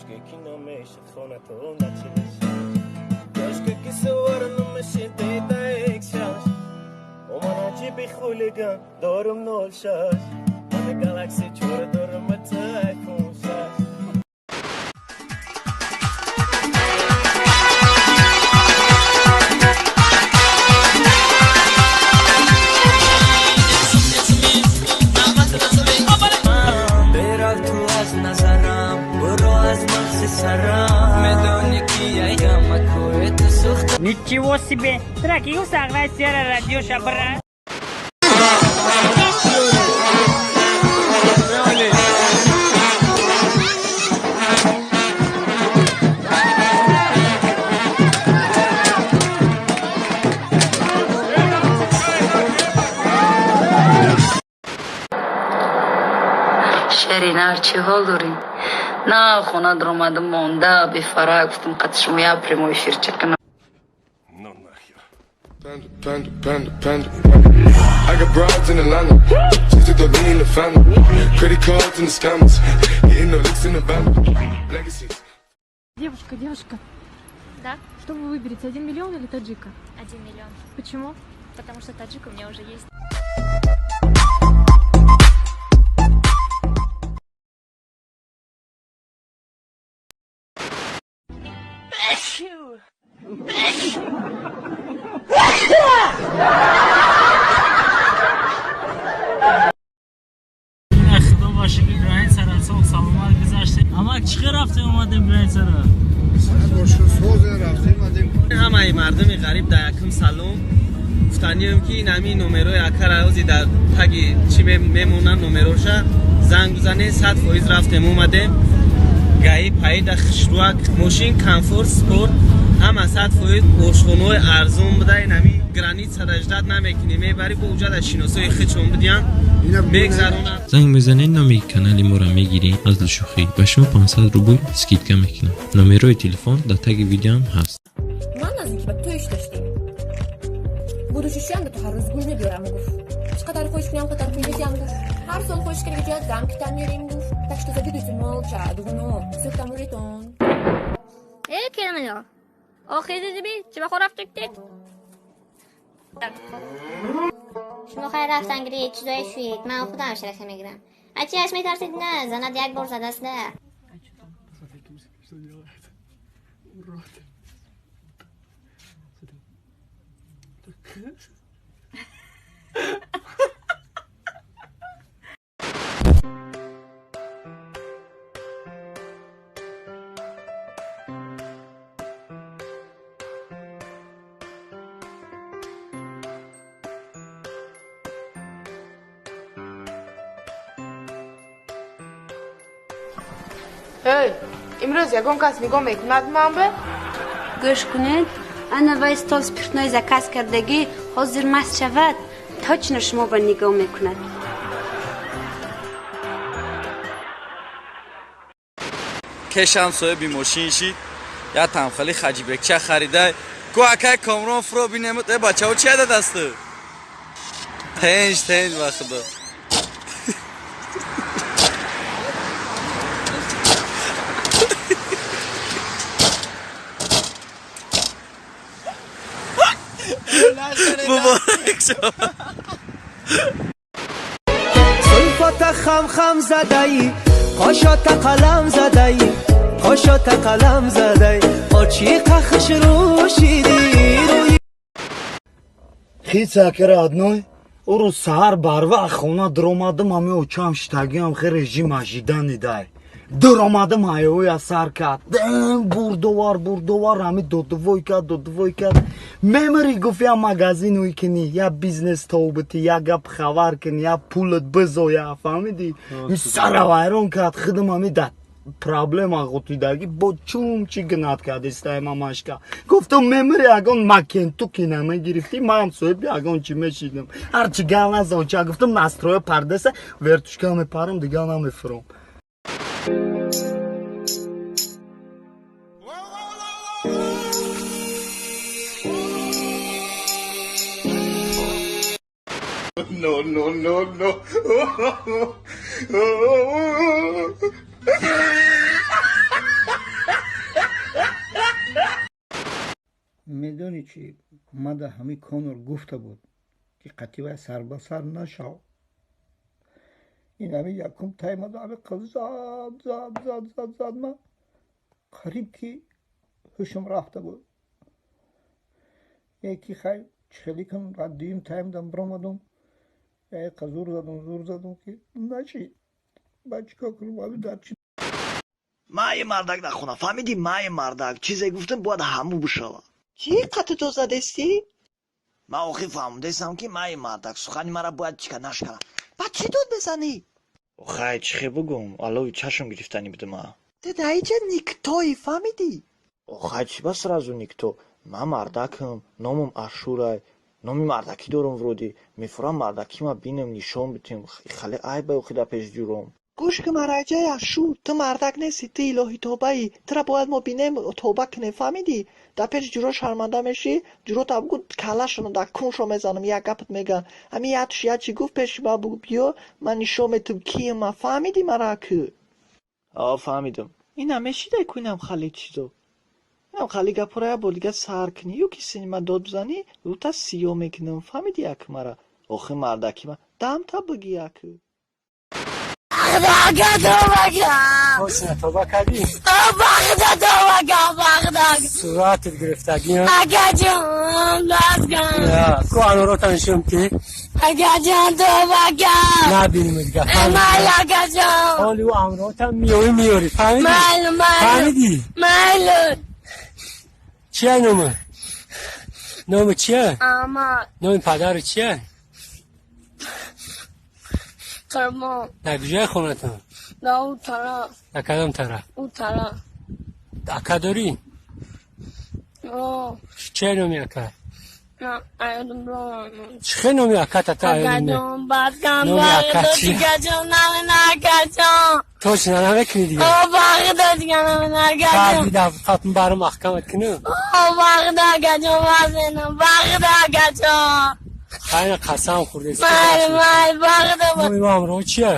Кошки намешад хонатон дар чилишаш. Кошки ки сувор намешид дида як шаш. Оман аҷиби хулиган дорум нол шаш. Мана Галакси чора дорум айфон шаш. Ничего себе! Тракил согласие радио шабра. Шеринар, чӣ ҳол дорӣ? На хона даромадам, монда бефара, гуфтам қад шумо як прямой эфир чакана. Ну нахер. Panda, panda, panda, panda. I got broads in Atlanta. Just took the lean in the family. Credit cards and the scammers. Hitting the licks in the van. Legacies. Девушка, девушка. Да? Что вы выберете, 1 миллион или таджика? 1 миллион. Почему? Потому что таджик у меня уже есть. Худо боше ки Иброҳим сарасоқ саломат гузаштед. Амак чӣ хел рафтем омадем Иброҳим сара? Ҳамаи мардуми ғариб дар якум салом гуфтанием, ки ин ҳамин номерои акара ози дар таги чӣ мемонанд, номероша занг бизанед, 100% рафтем омадем. Гаи паида хушруак мошин комфорт спорт ҳама 100% ошхонаҳои арзон буда. Ин ҳамин граница ждать намекунӣ, мебарӣ бо уҷада шиносои хичон будиян мегзаронанд. Занг мезанед, номи канали моро мегирӣ, аз душухӣ ба шумо 500 рубл скидка мекунам. Номерои телефон дар таги видеоам ҳаст. Ман аз инки ба тӯйш доштем будушишиам, ту ҳар рӯз гул мебиёрам, гуфт. Чӣ қадар хоҳиш кунам, қадар пул медиҳам, гуфт. Ҳар сол хоҳиш кардӣ, ҷоят замкитан мерем, гуфт. Так что завидуйте молча, дугуно сӯхтамуритон. Э, келмиё. Охир дидиби, чӣ ба хор рафтектед? Шумо хайр рафтан гиред, чизое шӯед, ман худам шараха мегирам. А чи аш метарсед? На, занат як бор задаст да. Что делает? Урод. Смотри. Эй, имрӯз ягон кас нигоҳ мекунад ман бе? Гӯш кунед, ана вай стол спиртной заказ кардагӣ, ҳозир маст шавад, точно шумо ба нигоҳ мекунад. Кешам соҳиби мошин шид, як тамхали хаҷибекча харида ку акай Комрон фуро бинемуд. Э, бачао, чи ада дасту тенҷ тенҷ, ба худо. Муборак шавад. Зулфота хам хам задаӣ, қошота қалам задаӣ, қошота қалам задаӣ, очиқа хушрӯ шидӣ рӯи. Хица ки родной, ӯ рӯз саҳар барвақт хона дуромадам, ҳами очам штагиам хе режим ожидани дай. Дуромадам, ҳаёя сар кард. Дем бурдовар, бурдовар, ҳами додувой кард, додувой кард. Мемири, гуфт, я магазин уй кунӣ, я бизнес тобитӣ, я гап хабар кунӣ, я пулат бизоя, фаҳмидӣ? Сара вайрон кард, худам ҳами да проблема ғутидагӣ бо чум чӣ гинат кардистай мамашка. Гуфтам, мемири, ягон макентуки намегирифтӣ, маам соҳиби ягон чӣ мешидам. Ҳарчи гал назонча, гуфтам, настроя пардеса, вертушка мепарам, дигар намефурам. No, no, no, no. Медонӣ чӣ, мада ҳами Конор гуфта буд, ки қати вай сар ба сар нашав. Ин ҳами якум таймада ҳами қил зад, зад, зад, зад, зад, ма қариб ки ҳушам рафта буд. Яки хай чихелӣ кун, баъд дуюм таймдам биромадум, яқа зур задум, зур задум, ки нашид. Баъд чикор кунам, ҳами дар чи. Мае мардак дар хона, фаҳмидӣ? Мае мардак, чизе гуфтам, бояд ҳаму бишава. Чӣ қати ту задестӣ? Ман охир фаҳмидестам, ки мае мардак сухани мара бояд чика нашкана. Баъд чӣ дод мезанӣ? Хай, чӣ хел бугум, алови чашм гирифтанӣ будима. Ту дар иҷа никто и, фаҳмидӣ? Хай, чӣ ба сразу никто? Ман мардакам, номам Ашурай, номи мардакӣ дорам. Вроде мефурам мардакима бинам, нишон битем. Хале айба охи дар пеши ҷуром. Гӯш ки, мараҷаи Ашу, ту мардак нестӣ, ту илоҳи тобаӣ. Тура бояд мо бинем, тоба кунем, фаҳмидӣ? Дар пеши ҷуро шарманда мешӣ. Ҷурота бугӯ, каллашонро дар куншо мезанам, як гапат мегӯянд. Ҳамин ятш ячи гуфт, пеши ма бугӯ, биё, ман нишон метум, кием ман, фаҳмидӣ мара ку? О, фаҳмидам. Инам мешидай ку, инам хали чизо, инам хали гапҳоро як бор дига сар кунӣ ё ки сини ма дод бизанӣ, рӯта сиёҳ мекунам, фаҳмидӣ як мара? Охи мардаки ма дамта бигӣ як. Точно тоба кардӣ? Бахда тоба кам, бахда. Суратат гирифтагӣ. Акаҷон, дастгам. Ку анорота нишон ки. Акаҷон, тоба кам. Набинем дига. Майли, акаҷон. Ҳоли ӯ амрота миёӣ, меёрӣ, фаҳмидӣ? Майли, майли. Фаҳмидӣ? Майли. Чия номи? Номи чия? Аҳмад. Номи падару чия? Қурбон. Дар куҷои хонатон? Дар ӯ тараф. Дар кадом тараф? Ӯ тараф. Ака дорӣ? О. Чия номи ака? Аёдам. Чӣ хел номи аката та? Акаҷон, бадкам. Номи ака чи? Акаҷон, намена, акаҷон. Точно намекунӣ дига? О, бахда, дига намена, акаҷон. Баъди дафъатон баро маҳкамат кунам. О, бахда, акаҷон, вазенам, бахда, акаҷон. Хайна, қасам хӯрдест. Майли, майли, бахда. Номи амро чия?